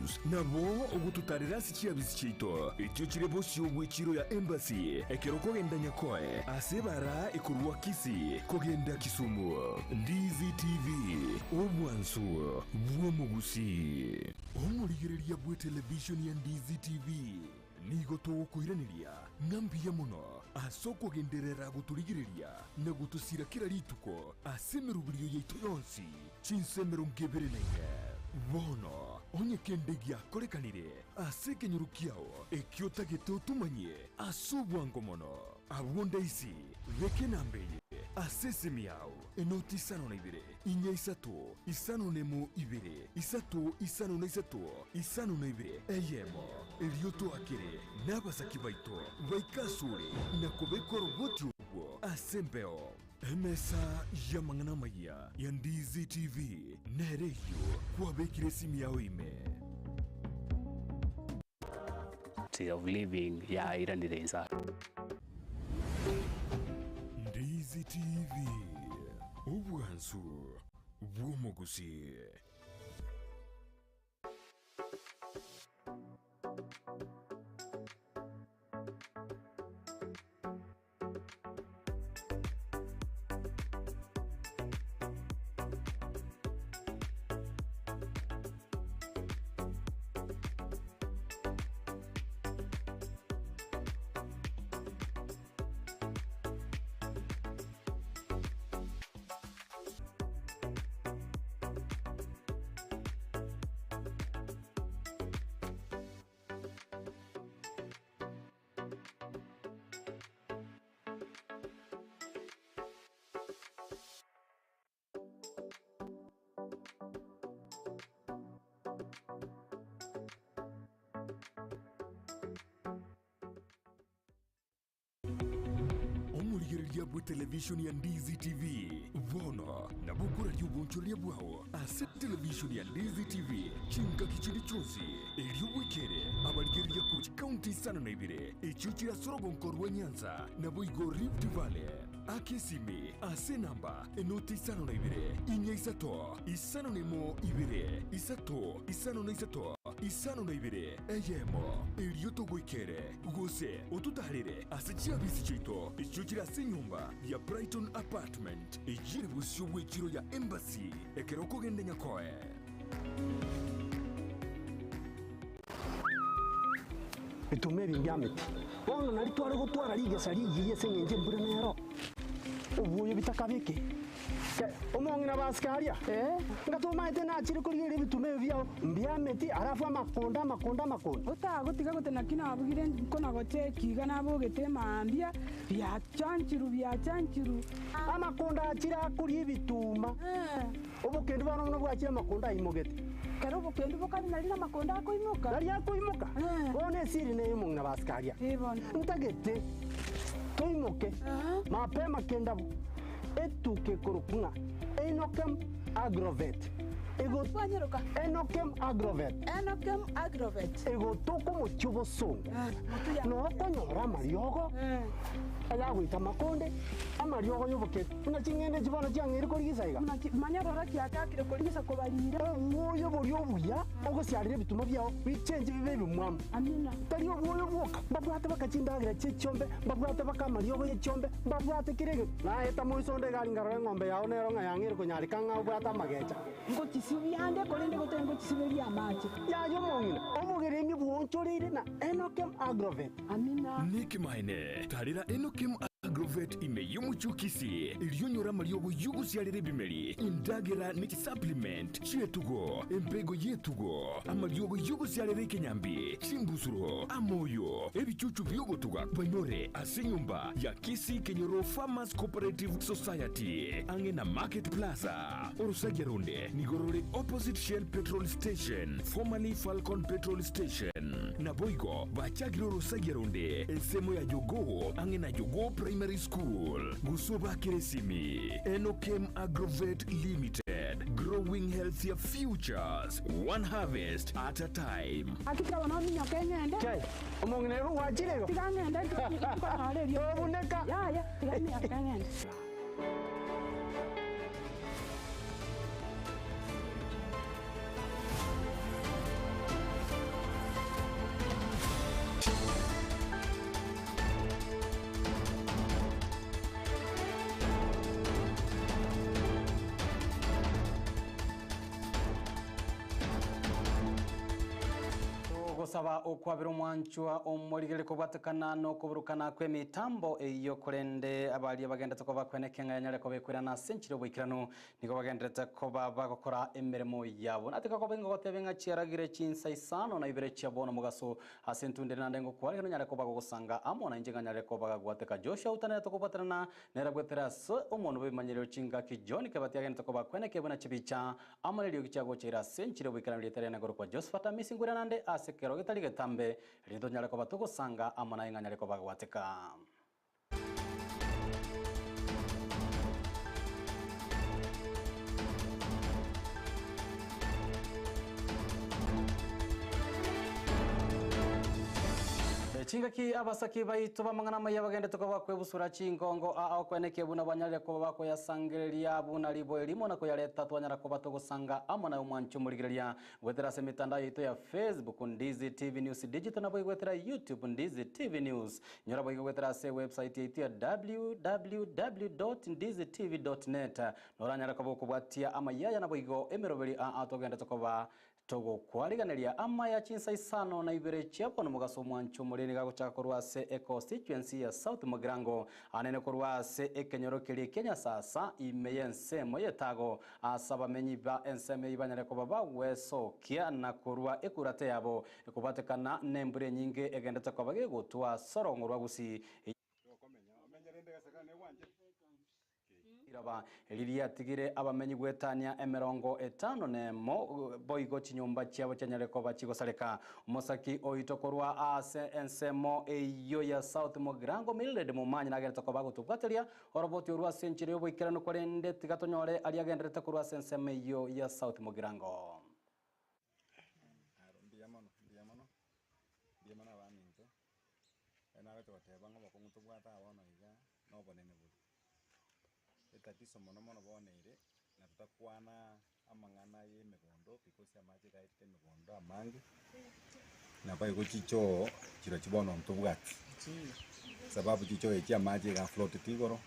News. Nabo ogototarera ase chiabisi chiaito, echio chire bosio bw'echiiro ya Embassy, ekero okogenda Nyakoe, ase ebara ekorwa Kisii kogenda Kisumu. Ndizi TV, obwansu bw'omogusii. Omorigereria bw'etelevishoni ya Ndizi TV nigo togokoiraneria ng'a mbuya mono ase okogenderera gotorigereria na gotosira kera rituko ase emeroberio yaito yonsi chinsa 24. Bono onye kende giakorekanire ase ekenyoro kiao ekio otagete otomanyie ase obwango mono, abwo ndaisi beka enamba eye ase esimi yao, enoti isano na ibere, inya isato, isano nemo ibere, isato isano na isato, isano na ibere, eyemo. Erio toakere nabasaki baito baike asore na kobeka oroboti orwo ase embeo. Emesa y'amang'ana amayia ya Ndizi TV nere eyio kwabekire esimi yao ime. Of living yairanire inse. Ndizi TV, obwansu bw'omogusii. Omorigereria bw'etelevishoni ya Ndizi TV bono nabo okoraria obonchoreria bwao ase televishoni ya Ndizi TV chingaki chinde chionsi, erio bwekere abarigereria korwa chikaunti isano na ibere echio chire ase orogonko rwa Nyanza naboigo Rift Valley. Aka esimi ase enamba enoti isano na ibere, inya isato, isano na emo ibere, isato, isano na isato, isano na ibere, eyemo, erio togoikere, gose ototaarere ase chiabisi chiaito echio chire ase enyomba ya Brighton Apartment, eyio ere bosio bw'echiro ya Embassy, ekero okogenda Nyakoe. Bituma ebi mbiamete. Bono nario tware gotwara rigesa rigiya ase engencho embura nero obwoyo bitakabeke. Omong'ina basike aria, Nga tomaete nachire korigereria ebituma ebi biao mbiameti, alafu amakonda, amakonda, amakonda. Otagotiga gote naki nabugire nkona gocheki iga nabogete mambia, biachanchirwe, biachanchirwe. Amakonda achire akoria ebituma. Obokendu bono buna bwachire amakonda aimogete. Ekero obokendu bokare nari namakonda akoimoka. Nari akoimoka. Bono esiri neye omong'ina basike aria. Ntagete toimoke mapema kendabu etuka ekorokwa ng'a Enokem Agrovet. Enokem Agrovet. Enokem Agrovet. Egotoka omochie obosongo. Nokonyora amariogo ayagoita amakonde, amariogo y'obokendu. Buna ching'ende echi bono chiang'eire korigisa iga. Manya rora chiachakire korigisa kobarira. Obwoyo boria obuya ogosiarera ebituma biao bichenche bibe ebimwamu. Amina. Tari obwoyo bwoka, mbabwate baka chindagera chie chiombe, mbabwate baka amariogo ye chiombe, mbabwate kera egento. Naeta moiso onde egari nkarora eng'ombe yao nero ng'a yang'eire konyareka ng'a obwate amagecha. Ngochisibia ande, korende gotari ngochisiberia amache. Yaya omong'ina, obogeremi bwoonchoreire na Enokem Agrovet. Amina. Nekemanene, tarera Enokem Agrovet ime y'omochie o Kisii, erio onyore amariogo y'ogosiarera ebimeri, endagera ne chisupplement chi'etugo, embego y'etugo, amariogo y'ogosiarera ekenyambi, chimbusuro, amoyo, ebichuchu bi'ogotuga banyore ase enyomba ya Kisii Kenyoro Farmers Cooperative Society, ang'e na Market Plaza. Orosagia ronde nigo rore opposite Shell Petrol Station, formerly Falcon Petrol Station. Naboigo bachakire orosagia ronde ensemo ya Jogoo ang'e na Jogoo Primary School. Gose obakere esimi Enokem Agrovet Limited, growing healthier futures, one harvest at a time. Hakika bono ominyoke ng'ende. Chai, omong'ina igo gwachire igo? Tiga ng'ende nkonyore erio. Tobuneka. Yaya, tiga minyoke ng'ende. Togosaba okwabera omwanchwa omorigeri kobwatekana nokoburukana kw'emitambo eyio, korende abaria bagenderete koba kweneke ng'a yanyare koba ekoirana ase enchera y'oboikeranu, nigo bagendererete koba bagokora emeremo yabo. Nateka koba ingogotebia ng'a chiaragire chinsa isano na ibere chia bono mogaso ase entunde naende ngokwarigania onyare koba gogosanga amo nainche ng'a nyare koba gagwateka. Joshua otanerete kobwatanana nere bwetere ase omonwa bw'ebimanyerero chingaki John Kebati agenderete koba kweneke buna chibicha Amo neriogi chiagocha ase enchera y'oboikeranu rieta riane korokwa Josephat Amisi nkoira naende ase ekero getari getambe, erinde tonyare koba togosanga amo naye ng'a nyare koba gwateka. Chingaki abasaki baito b'amang'ana amaya bagendete koba kwebusura chingongo aa okwenekia buna banyarire koba bakoyasangereria buna riboe rimo na koyareta twanyara koba togosanga amo naye omwanchi omorigereria goetera ase emetandao yaito ya Facebook Ndizi TV News Digital naboigo goetera YouTube Ndizi TV News nyora boigo goetera ase ewebsite yaito ya www.ndizitv.net noranyare koba okobwatia amayia aya naboigo emeroberi aa togendete koba Togokwariganeria amaya chinsa isano na ibere chia bono mogaso omwancho omoriri nigo agochaka korwa ase econstituency ya South Mugirango anene korwa ase ekenyoro keria kia Nyasasa ime y'ensemo y'etago ase abamenyi ba ensemo eyio banyare koba bagwesokia na korwa ekurate yabo ekobwatekana nembura enyinge egendete koba gegotwa ase orongo rwa Gusii. Riraba eri riatigire abamenyi goetania emerongo etano nemo, boigo chinyomba chiabo chianyare koba chigosareka. Omosaki oito korwa ase ensemo eyio ya South Mugirango Mildred Momanyi nagenderete koba agotobwateria oroboti orwo ase enchera y'oboikeranu korende tiga tonyore aria agendererete korwa ase ensemo eyio ya South Mugirango. Aro mbuya mono, mbuya mono, mbuya mono abaminto, ekero nagocha goteba ng'a obokong'u tobwate aa bono iga, na obonene bore. Etatiso mono mono bono ere, na totakwana amang'ana ya emegondo because amache iga aetete emegondo amange, naboigo chichoo chirochio bono ntobwati, sababu chichoo echi amache iga aflotete igoro,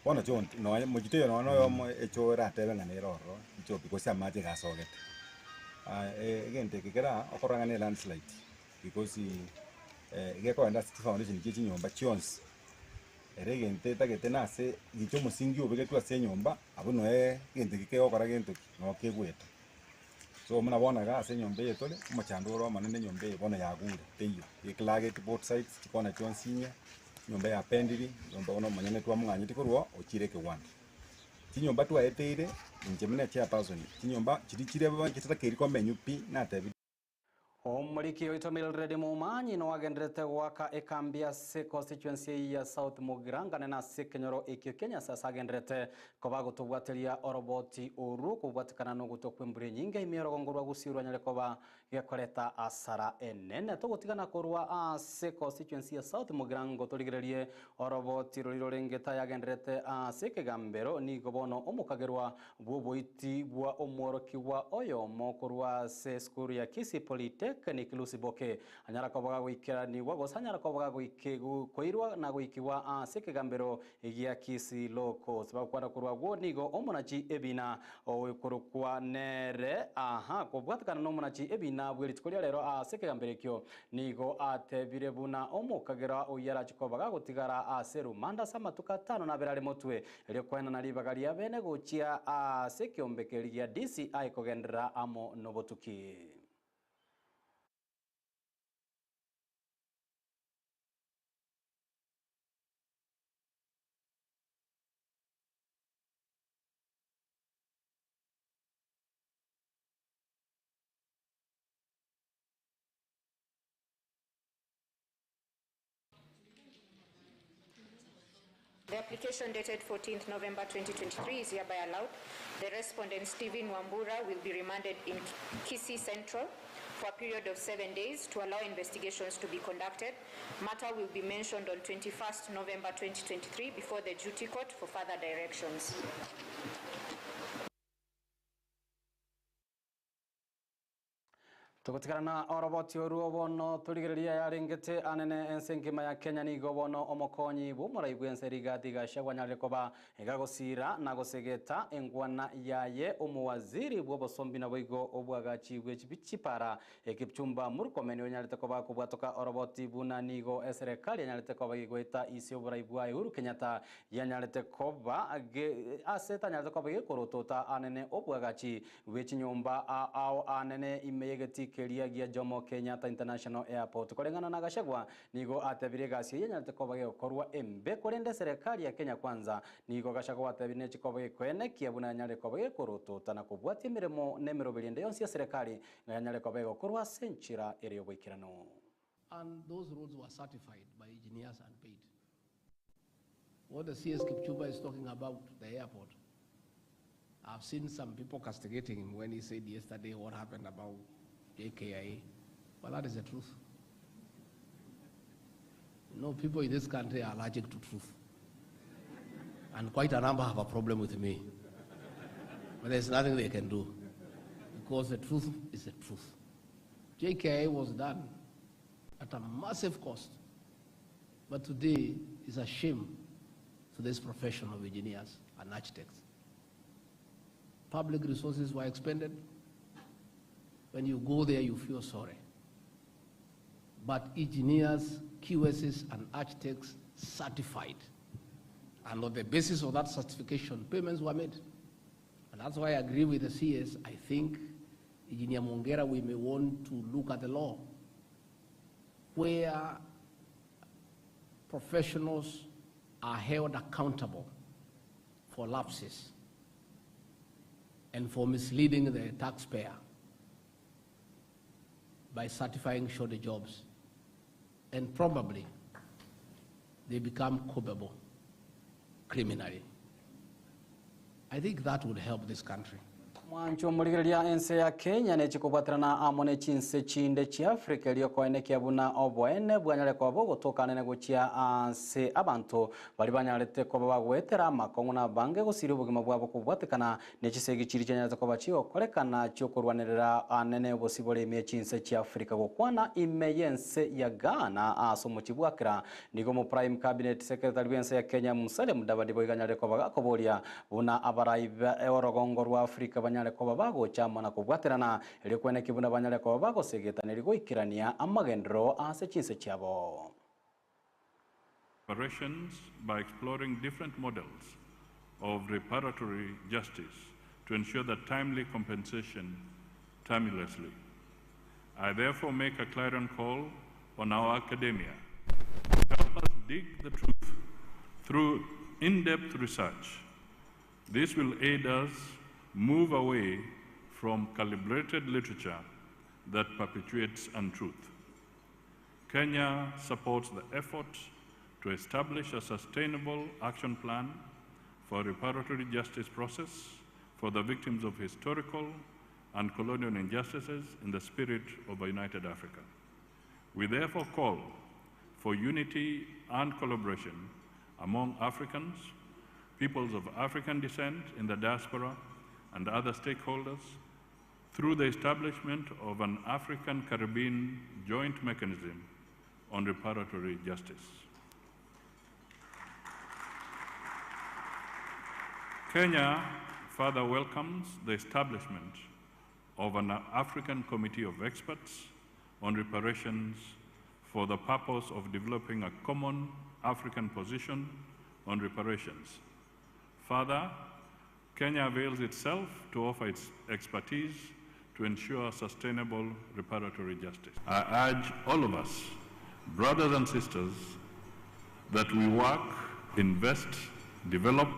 bono choo nonye mochie toiyo nonye na oyomo echoo eratebe ng'a nere ororo chichoo because amache iga asogete. Egento eke kera aa, okorora ng'a ne elandslide because gekogenda ase chifoundation chia chinyomba chionsi. Ere egento etagete nase gicha omosingi obegetwe ase enyomba, abwo noe egento eke kegokora gento ki? Noo kegwete. So buna bono iga ase enyomba eye tore, omochando ore omonene enyomba eye bono yagure, teiyo, eklageti both sides, chikona chionsi inye, enyomba yapendiri, enyomba bono omonyene twamong'anyeti korwa oo, ochire ekewanda. Chinyomba twaeteire, inche buna echairperson, chinyomba chiria chire chitakeiri komenywa pi, natebirie. Omoriki oito Mildred Momanyi noagendererete goaka ekambi ase constituency eyio ya South Mugirango ane nase ekenyoro ekio kia Nyasase agendererete koba agotobwateria oroboti orwo kobwatekana nogotwa kw'embura enyinge ime orogongo rwa Gusii rwanyare koba gekoreta asara enene. Togotigana korwa ase constituency ya South Mugirango torigererie oroboti roria rorenge tayagendererete ase ekegambero nigo bono omokagerwa bw'oboiti bwa omworokigwa oyomo korwa ase esukuru ya Kisii Polytechnic Lucy Boke anyara koba gagoikeranigwa gose anyara koba gagoikoirwa na goikigwa ase ekegambero gia Kisii Law Courts. Bagokwana korwa agwo nigo omonachi ebina okorokwa nere aha kobwatekana nomonachi ebina bwe rituko ria rero ase ekegambero ekio Nigo atebire buna omokagera oyio arache koba gagotigara ase rumande ase amatuko atano na abere are motwe, erio koenana ribaga ria bene gochia ase ekeombe keria gia DCI kogenderera amo nobotuki. The application dated 14th November 2023 is hereby allowed. The respondent, Stephen Wambura, will be remanded in Kisii Central for a period of 7 days to allow investigations to be conducted. Matter will be mentioned on 21st November 2023 before the duty court for further directions. Togotigara na oroboti oruo bono torigereria yarengete anene ense engima ya Kenya nigo bono omokonyi bw'omorai bw'ense Rigathi Gachagua anyarire koba gagosira na gosegeta engwana yaye omowaziri bw'obosombi naboigo obwagachi bwe chipara Kipchumba Murkomen onyarete koba kobwatoka oroboti buna nigo eserekari yanyarete koba gegoeta ise oborai bwa Uhuru Kenyatta yanyarete koba ase etanyarete koba gekorotota anene obwagachi bwe chinyomba ao anene ime y'egetii keria gia Jomo Kenyatta International Airport. Koreng'ana na Gachagua, nigo atebire egasi eyio enyarete koba gegokorwa embe korende eserekari ya Kenya Kwanza nigo Gachagua atebire nechikoba gekoenekia buna yanyare koba gekorotota na kobwatia emeremo na emeroberi ende yonsi y'eserekari ng'a yanyare koba egokorwa ase enchera ere y'oboikeranu. And those roads were certified by engineers and paid. What the CS Kipchumba is talking about, the airport, I've seen some people castigating him when he said yesterday what happened about JKIA. Well, that is the truth. You know, people in this country are allergic to truth. And quite a number have a problem with me. But there's nothing they can do. Because the truth is the truth. JKIA was done at a massive cost. But today is a shame to this profession of engineers and architects. Public resources were expended. When you go there, you feel sorry. But engineers, QSs, and architects certified. And on the basis of that certification, payments were made. And that's why I agree with the CS. I think, Engineer Mongera, we may want to look at the law where professionals are held accountable for lapses and for misleading the taxpayer by certifying shoddy jobs. And probably they become culpable criminally. I think that would help this country. Mwancho omorigereria ense ya Kenya nechikobwaterana amo ne chinse chinde chia Africa erio koenekia buna oboene bwanyare koba bogotoka anene gochia ase abanto baria banyarete koba bagoetera amakong'u na abange gosiria obogima bwabo kobwatekana ne chisegi chiria chianyarete koba chigokorekana chiokorwanerera anene obosibore ime chinse chia Africa gokwana ime y'ense ya Ghana ase omochie bwa Accra nigo omo Prime Cabinet Secretary bw'ense ya Kenya Musalia Mudavadi boigo anyarire koba gakoboria Buna abarai b'orogongo rwa Afrika banyare koba bagocha amo na kobwaterana, erio kweneki buna banyare koba bagosegetaneri goikerania amagenderero ase chinse chiabo. Reparations by exploring different models of reparatory justice to ensure that timely compensation timelessly. I therefore make a clarion call on our academia to help us dig the truth through in-depth research. This will aid us move away from calibrated literature that perpetuates untruth. Kenya supports the effort to establish a sustainable action plan for a reparatory justice process for the victims of historical and colonial injustices in the spirit of a united Africa. We therefore call for unity and collaboration among Africans, peoples of African descent in the diaspora, and other stakeholders through the establishment of an African Caribbean joint mechanism on reparatory justice. Kenya further welcomes the establishment of an African Committee of Experts on Reparations for the purpose of developing a common African position on reparations. Further, Kenya avails itself to offer its expertise to ensure sustainable reparatory justice. I urge all of us, brothers and sisters, that we work, invest, develop,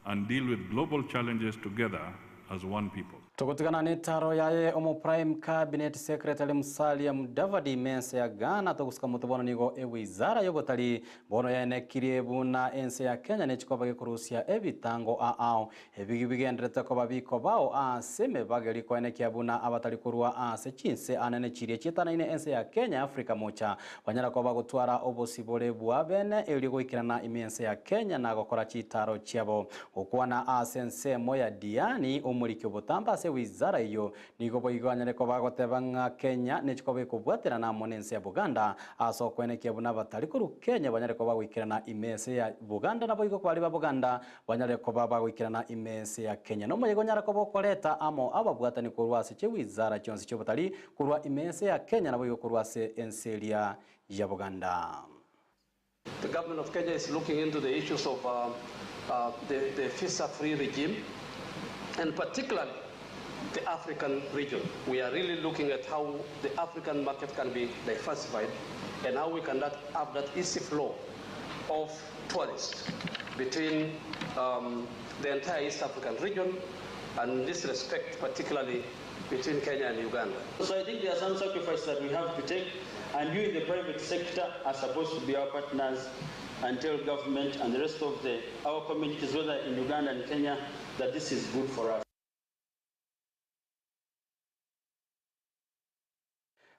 and deal with global challenges together as one people. Togotigana netaro yaye omo Prime Cabinet Secretary Musalia Mudavadi mense ya Ghana togosika moto bono nigo ewizara y'obotari bono yaenekirie buna ense ya Kenya nechikoba gekorusia ebitango ao ebi bigenderete koba bikobao ase emebaga eri koenekia buna abatari korwa ase chinse anene chiria chietanaine ense ya Kenya Africa mocha banyara koba gotwara obosibore bwa bene erio goikerana ime ense ya Kenya na gokora chitaro chiabo gokwana ase ensemo ya Diani omoriki obotambe ase ase ewizara eyio nigo boigo anyare koba agoteba ng'a Kenya nechi koba ekobwaterana amo nense ya Buganda ase okoenekia buna abatari korwa Kenya banyare koba goikerana ime ense ya Buganda naboigo baria ba Buganda banyare koba bagoikerana ime ense ya Kenya. Nomoyega onyare koba okoreta amo ababwatani korwa ase chiwizara chionsi chi'obotari korwa ime ense ya Kenya naboigo korwa ase ense eria ya Buganda. The government of Kenya is looking into the issues of uh, uh, the, the visa-free regime, and particularly the African region. We are really looking at how the African market can be diversified and how we can that, have that easy flow of tourists between um, the entire East African region and in this respect, particularly between Kenya and Uganda. So I think there are some sacrifices that we have to take, and you in the private sector are supposed to be our partners and tell government and the rest of the, our communities, whether in Uganda and Kenya, that this is good for us.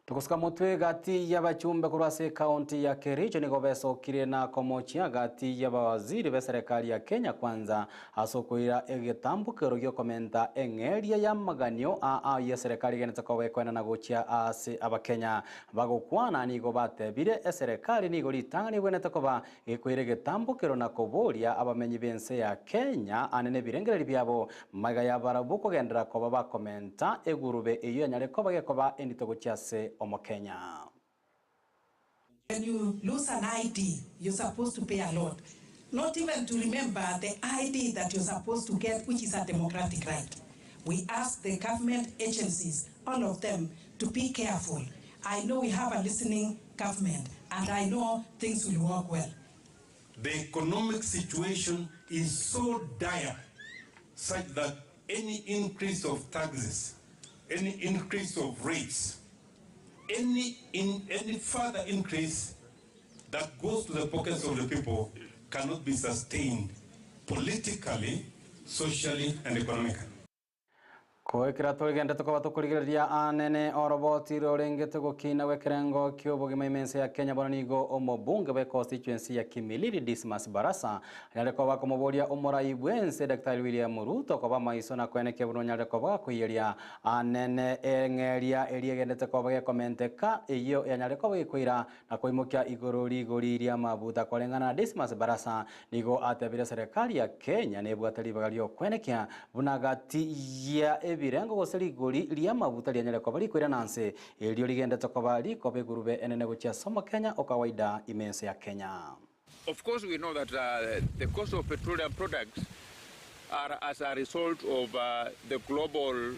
Togosika motwe gati y'abachumbe korwa ase ekaunti ya Kericho nigo besokire na komochia gati y'abawaziri be serikali ya Kenya Kwanza ase okoira egetambukero giokomenta eng'eria ya maganio aa ya serikali genete koba ekoenana gochia ase abakenya bagokwana nigo batebire eserikali nigo ritang'ani ebwenete koba gekoira egetambukero na koboria abamenyi b'ense ya Kenya anene ebirengereri biabo maiga ya barabwo kogendera koba bakomenta egurube eywo yanyare koba gekoba endito gochia ase omokenya. When you lose an ID, you're supposed to pay a lot. Not even to remember the ID that you're supposed to get, which is a democratic right. We ask the government agencies, all of them, to be careful. I know we have a listening government, and I know things will work well. The economic situation is so dire such that any increase of taxes, any increase of rates, any, in, any further increase that goes to the pockets of the people cannot be sustained politically, socially, and economically. Koekera torigende tukoba tukurigereria anene oroboti rorengete gokina gwekerengo kiobogima imense ya Kenya bono nigo omobunge bwe constituency ya Kimilili Dismas Barasa anyare koba komoboria omorai bwense Dr. William Ruto koba maiso na kwenekia buno nyare koba koiyeria anene eng'eria eria egendete koba gekomenteka eyio yanyare koba gekoira na koimokia igoro rigori ria mabuta koreng'ana na Dismas Barasa nigo atebire serikali ya Kenya nebwate ribaga riokwenekia buna gati ya ebirengo gose rigori ria mabuta rianyare koba rikoira nanse erio rigendete koba rikoba egurube enene gochia somo Kenya okawaida imense ya Kenya. Of course, we know that the cost of petroleum products are as a result of the global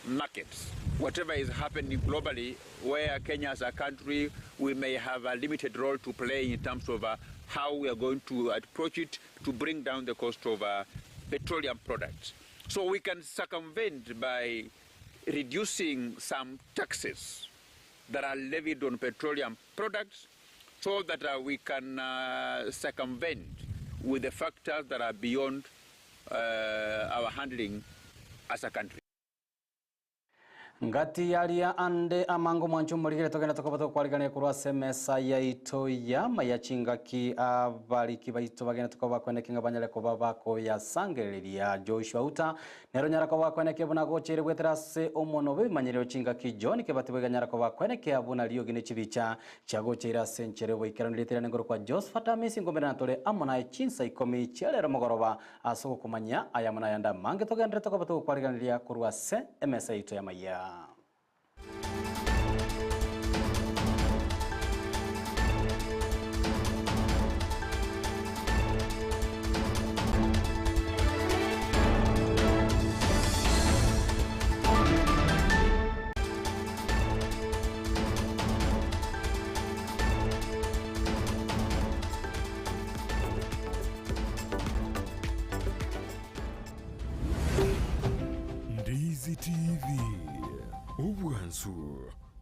markets. Whatever is happening globally, where Kenya as a country, we may have a limited role to play in terms of how we are going to approach it to bring down the cost of petroleum products. So we can circumvent by reducing some taxes that are levied on petroleum products so that we can circumvent with the factors that are beyond our handling as a country. Ngati yaria ande amango mwancho murigire togenda tokoba tokwarigania korwa ase emesa yaito yama ya chingaki abariki baito bagenda tokoba kwenekia banyare koba bakoyasangereria Joshua Uta nero nyara koba kwenekia buna gochere gwetera ase omono bimanyerero chingaki John Kebati bweganyara koba kwenekia buna riogi ne chibicha chiagocheire ase enchere boikeranire ngoro kwa Josephat Amisi ngomera natore amo naye chinsa ikomi chiarero mogoroba ase ogokomanya aya muna yanda mange togendere tokoba tokwariganiria korwa ase emesa yaito ya maya. Ndizi TV, obwansu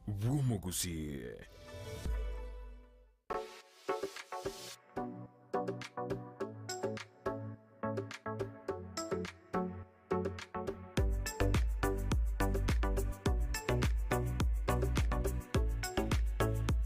bw'omugusi.